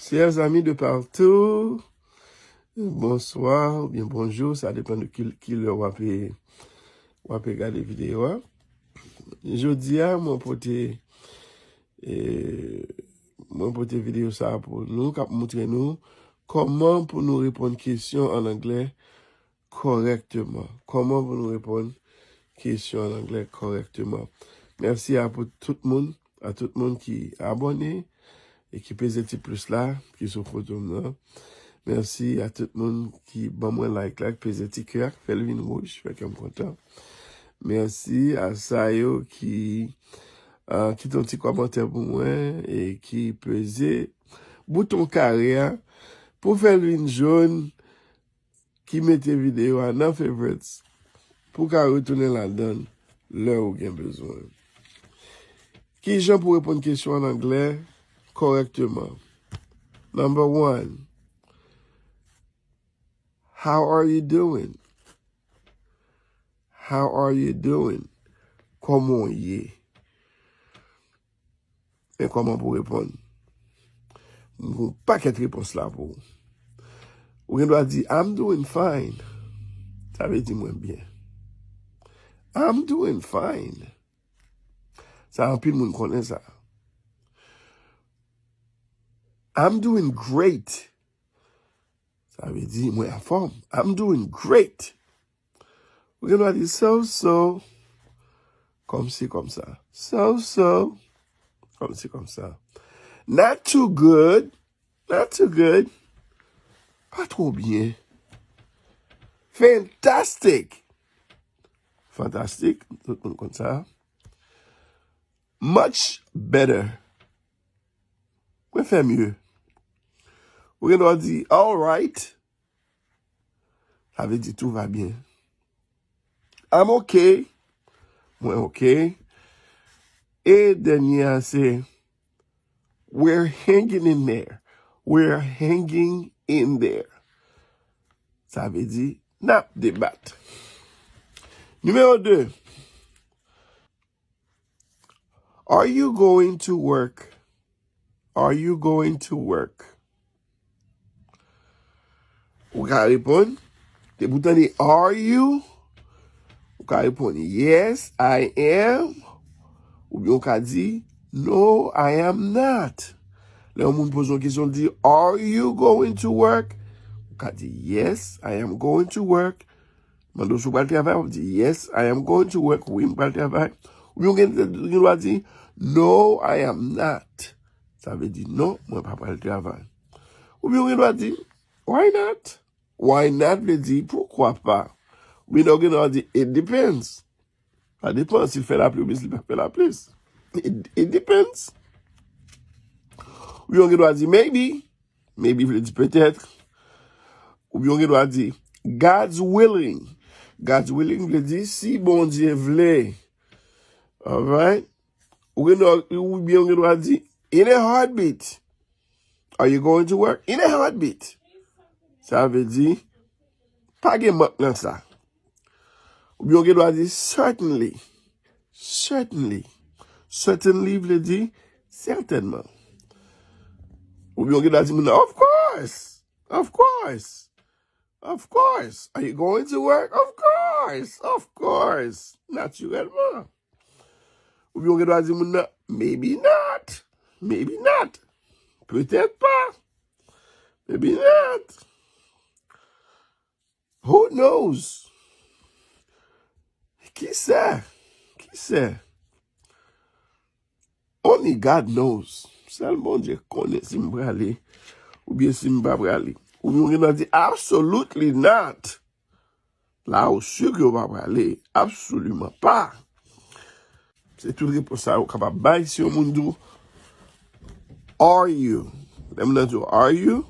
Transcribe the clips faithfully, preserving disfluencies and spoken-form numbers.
Chers amis de partout, bonsoir oubyen bonjou, sa depann de ki, ki lè w ap, w ap gade videyo a. Jodi a, mwen pote, e, mwen pote videyo sa a pou nou, k ap montre nou kòman pou nou reponn kesyon an anglè kòrèkteman. Kòman pou nou reponn kesyon an anglè kòrèkteman. Mèsi a pou tout moun, a tout moun ki abòne e ki peze ti plis la, ki sou foto m nan. Mèsi a tout moun ki ban mwen like la, ki peze ti kè a, ki fè l vin wouj, fè kè m kontan. Mèsi a sa yo ki, ah, kite yon ti kòmantè pou mwen e ki peze bouton kare a pou fè l vin jòn, ki mete videyo a nan favorites pou w ka retounen ladan l lè ou gen bezwen. Ki jan pou reponn kesyon an anglè kòrèkteman? Number one, how are you doing? How are you doing? Kòman w ye? Men kòman pou reponn? M gen yon pakèt repons la pou ou. Ou gen dwa di, I'm doing fine. Sa vle di mwen byen. I'm doing fine. Sa anpil moun konnen sa. I'm doing great. Sa vle di mwen anfòm. I'm doing great. Ou gen dwa di so so. Kòmsi kòmsa. So so. Kòmsi kòmsa. Not too good. Not too good. Pa twò byen. Fantastic. Fantastik. Tout moun konn sa. Much better. Mwen fè mye. Ou gen dwa di, all right. Sa vle di tout va byen. I'm okay. Mwen okay. E dènye a se, we're hanging in there. We're hanging in there. Sa vle di, n ap debat. Nimewo de. Are you going to work? Are you going to work? Ou ka reponn, depi w tande are you, ou ka reponn, yes, I am. Oubyen ou ka di, no, I am not. Lè yon moun poze yon kesyon, l di, are you going to work? Ou ka di, yes, I am going to work. Mande w si w pral travay, w ap di, yes, I am going to work. Wi, m pral travay. Oubyen w gen, gen dwa di, no, I am not. Sa vle di, non, mwen pa pral travay. Oubyen w gen dwa di, why not? Why not vle di, poukwa pa? Oubyen w gen dwa di, it depends. Sa depann si l fè lapli oubyen si l pa fè lapli. It, it depends. Oubyen w gen dwa di, maybe. Maybe vle di petèt. Oubyen w gen dwa di, God's willing. God's willing vle di si Bondye vle. Alright? Ou gen dwa, oubyen w gen dwa di, in a heartbeat. Are you going to work? In a heartbeat. Sa vle di, pa gen mank nan sa. Oubyen w gen dwa di, certainly. Certainly. Certainly vle di, sètènman. Oubyen w gen dwa di moun nan, of course. Of course. Of course. Are you going to work? Of course. Of course. Natirèlman. Oubyen w gen dwa di moun nan, maybe not. Maybe not. Petèt pa. Maybe not. Who knows? Kisa? Kisa? Only God knows. Sèl Bondye konnen si m prale oubyen si m pa prale. Oubyen w gen dwa di, absolutely not. La ou si ke w pa prale. Absoliman pa. Se tout repons sa yo w kapab bay si yon moun di w, are you? Lè moun nan di w, are you?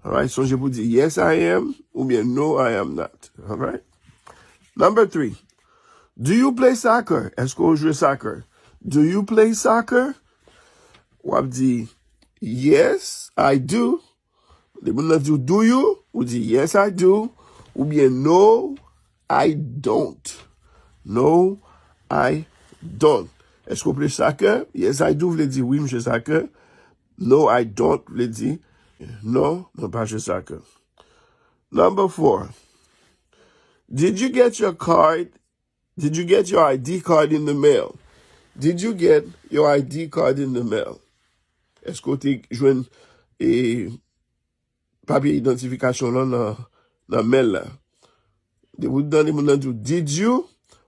Alright, sonje pou di, yes, I am, oubyen no, I am not. Alright? Number three. Do you play soccer? Èske w jwe soccer? Do you play soccer? W ap di, yes, I do. Lè moun nan di w, do you? Ou di, yes, I do. Oubyen, no, I don't. No, I don't. Èske w play soccer? Yes, I do vle di wi, m jwe soccer. No, I don't vle di Non, mwen pa jwe soccer. Number four. Did you get your card? Did you get your I D card in the mail? Did you get your I D card in the mail? Èske w te jwenn e, papye idantifikasyon lan nan, nan mèl la? Depi w tande moun nan di w, "Did you?"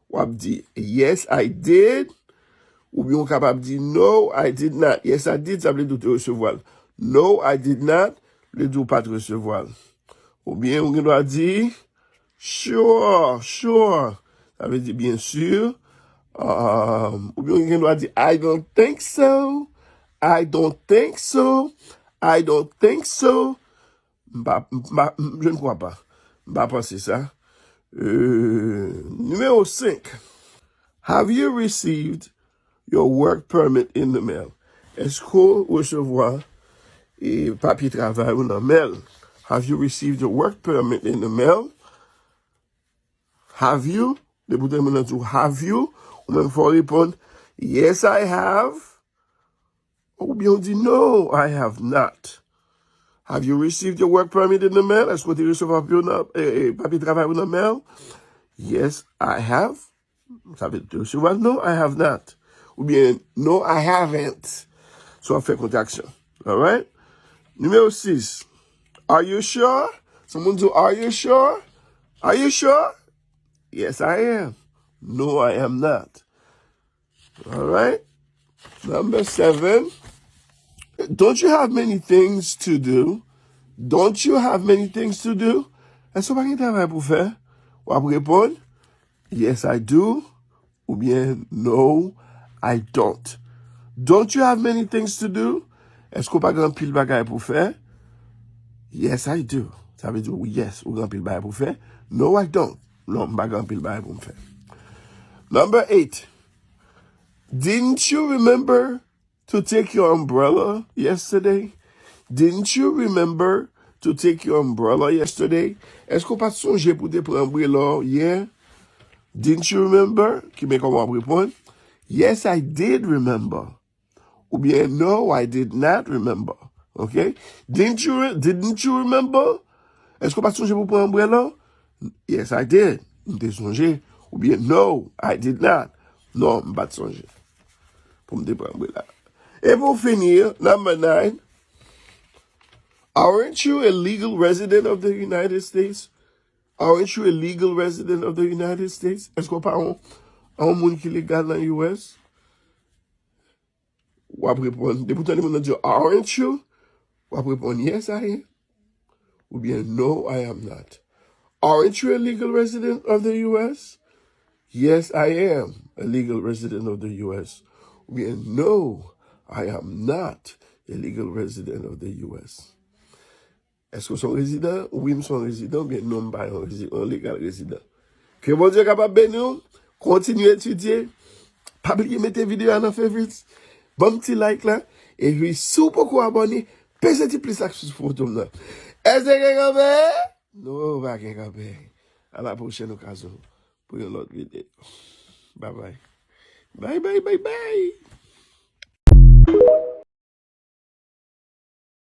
W ap di, "Yes, I did." Oubyen w kapab di, "No, I did not." "Yes, I did," sa vle di w te resevwa l. "No, I did not," vle di w pa t resevwa l. Oubyen w gen dwa di, "Sure, sure." Sa vle di byen si. Um, oubyen w gen dwa di, "I don't think so. I don't think so. I don't think so." M pa, m pa, m, je ne crois pas. M pa panse sa. Euh, nimewo senk. Have you received your work permit in the mail? Èske w resevwa e, papye travay ou nan mèl? Have you received your work permit in the mail? Have you? Depi w tande moun nan di w, "Have you?" Ou menm fò w reponn, "Yes, I have." Oubyen w di, "No, I have not." Have you received your work permit in the mail? Èske w te resevwa papye w nan, e, e, papye travay ou nan mèl? "Yes, I have." Sa vle di w te resevwa l? "No, I have not." Oubyen, "No, I haven't." Si w ap fè kontraksyon. Alright? Nimewo sis. Are you sure? Sa moun di w, "Are you sure? Are you sure?" "Yes, I am." "No, I am not." Alright? Number seven. Don't you have many things to do? Don't you have many things to do? Èske w pa gen travay pou fè? W ap reponn, "Yes, I do." Oubyen, "No, I don't." "Don't you have many things to do?" Èske w pa gen anpil bagay pou fè? "Yes, I do." Sa vle di, wi, yes, ou gen anpil bagay pou fè. "No, I don't." Non, m pa gen anpil bagay pou m fè. Number eight. Didn't you remember to take your umbrella yesterday? Didn't you remember to take your umbrella yesterday? Èske w pa t sonje pou w te pran anbrela w yè? Didn't you remember? Ki men kòman w ap reponn? Yes, I did remember. Oubyen, no, I did not remember. Ok? Didn't you, re- didn't you remember? Èske w pa t sonje pou w pran anbrela w? Yes, I did. M te sonje. Oubyen, no, I did not. Non, m pa t sonje pou m te pran anbrela. E pou fini, number nine. Aren't you a legal resident of the United States? Aren't you a legal resident of the United States? Èske w pa yon, yon moun ki legal nan U S? W ap reponn, depi w tande moun nan di, "Aren't you?" W ap reponn, "Yes, I am." Oubyen, "No, I am not." "Aren't you a legal resident of the U S?" "Yes, I am a legal resident of the U S." Oubyen, "No, I am not a legal resident of the U S." Èske w se yon rezidan? Wi, m se yon rezidan, oubyen non, m pa yon rezi- yon legal rezidan. Ke Bondye kapab beni w, kontinye etidye. Pa bliye mete videyo a nan favorites. Ban m ti like la. Epi si w poko abòne, peze ti plis la sou foto m nan. Èske gen kanpe? Non, pa gen kanpe. A la pwochèn okazyon pou yon lòt videyo. Bye bye. Bye bye, bye bye.